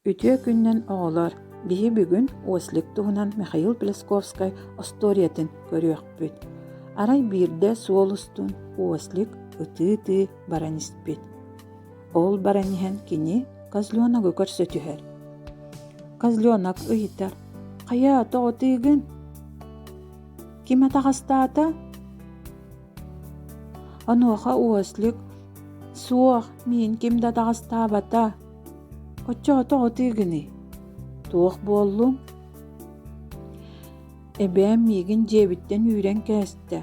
Үтүө күнүнэн оҕолор! Биһи бүгүн Ослик туһунан Михаил Плесковскай остуоруйатын көрүөхпүт. Арай биирдэ суол устун Ослик ытыы-ытыы баран испит. Ол баран иһэн кини козленогу көрсө түһэр. Козленок ыйытар: «Хайа, тоҕо ытыыгын? Ким атаҕастаата?» Онуоха Ослик: «Суох, миин ким да атаҕастаабата. Оччоҕо тоҕо ытыыгыный? Туох буоллуҥ?» Эбээм миигин дьиэбиттэн үүрэн кээстэ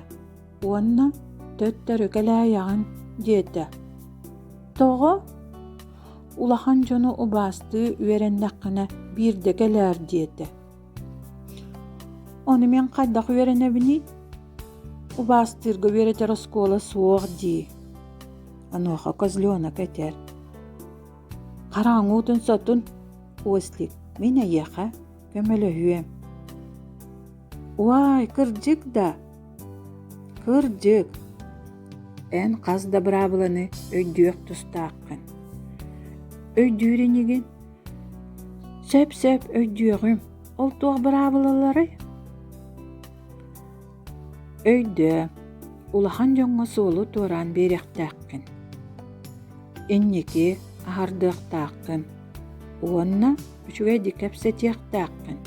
уонна төттөрү кэлээйэҕин диэтэ. Тоҕо? Улахан дьону убаастыы үөрэннэххинэ биирдэ кэлээр диэтэ. Ону мин хайдах үөрэнэбиний? Убаастыырга үөрэтэр оскуола суох дии. Онуоха козленок этэр: Хараҥа уутун сотун, Ослик, мин эйиэхэ көмөлөһүөм. Уай, кырдьык да? Кырдьык. Эн хас да быраабыланы өйдүөх тустааххын. Өйдүүр инигин? Сөп-сөп өйдүөҕүм. Ол туох быраабылаларый? Өйдөө, улахан дьоҥҥо суолу туораан биэриэхтээххин. Инники аһардыахтааххын уонна үчүгэйдик кэпсэтиэхтээххин.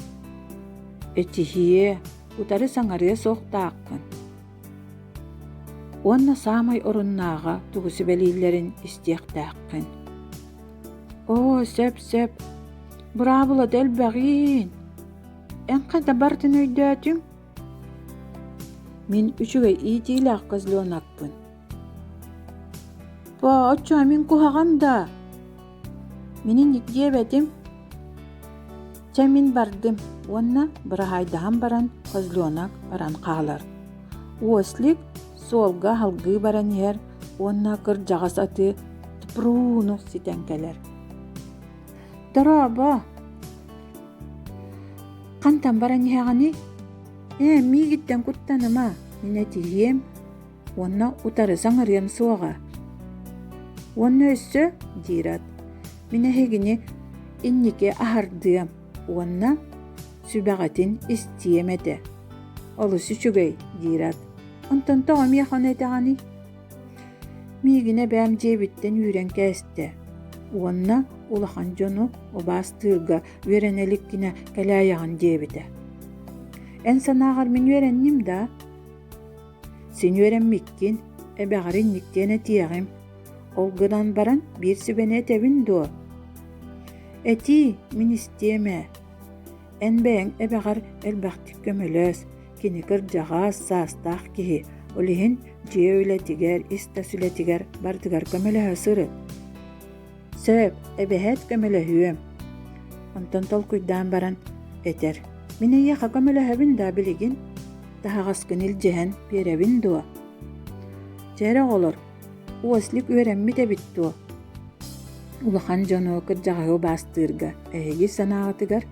Этиһиэ, утары саҥарыа суохтааххын. Уонна саамай оруннааҕа тугу сүбэлииллэрин истиэхтээххин. Оо, сөп-сөп, быраабылата элбэҕиин. Эн хайда барытын өйдөөтүҥ? Мин үчүгэй иитиилээх козленокпын. Па, оччоҕо мин куһаҕан да? Мин инник диэбэтим. Чэ, мин бардым уонна быраһаайдаһан баран козленок баран хаалар. Ослик суолга салгыы баран иһэр уонна кырдьаҕас аты Тпрууну ситэн кэлэр. Дорообо! Хантан баран иһэҕиний? Ээ, миигиттэн куттаныма, мин этиһиэм уонна утары саҥарыам суоҕа. Уонна өссө, диир ат, мин эһигини инники аһардыам уонна сүбэҕитин истиэм этэ. Олус үчүгэй, диир ат. Онтон тоҕо миэхэ ону этэҕиний? Миигин эбээм дьиэбиттэн үүрэн кээстэ уонна улахан дьону убаастыырга үөрэнэ иликкинэ кэлээйэҕин диэбитэ. Эн санааҕар мин үөрэнним да? Син үөрэммиккин, эбэҕэр инник диэн этиэҕим. Ол гынан баран биир сүбэни этэбин дуо? Этиий, мин истиэм ээ. Эн бэйэҥ эбэҕэр элбэхтик көмөлөс, кини кырдьаҕас, саастаах киһи, ол иһин дьиэ үлэтигэр, ис-тас үлэтигэр барытыгар көмөлөһө сырыт. Сөп, эбэһээт көмөлөһүөм. Онтон толкуйдаан баран этэр: Мин эйиэхэ көмөлөһөбүн да билигин, таһаҕаскын илдьиһэн биэрэбин дуо? Чэ эрэ оҕолор, Ослик үөрэммит эбит дуо? Улахан дьону кырдьаҕаһы убаастыырга эһиги санааҕытыгар?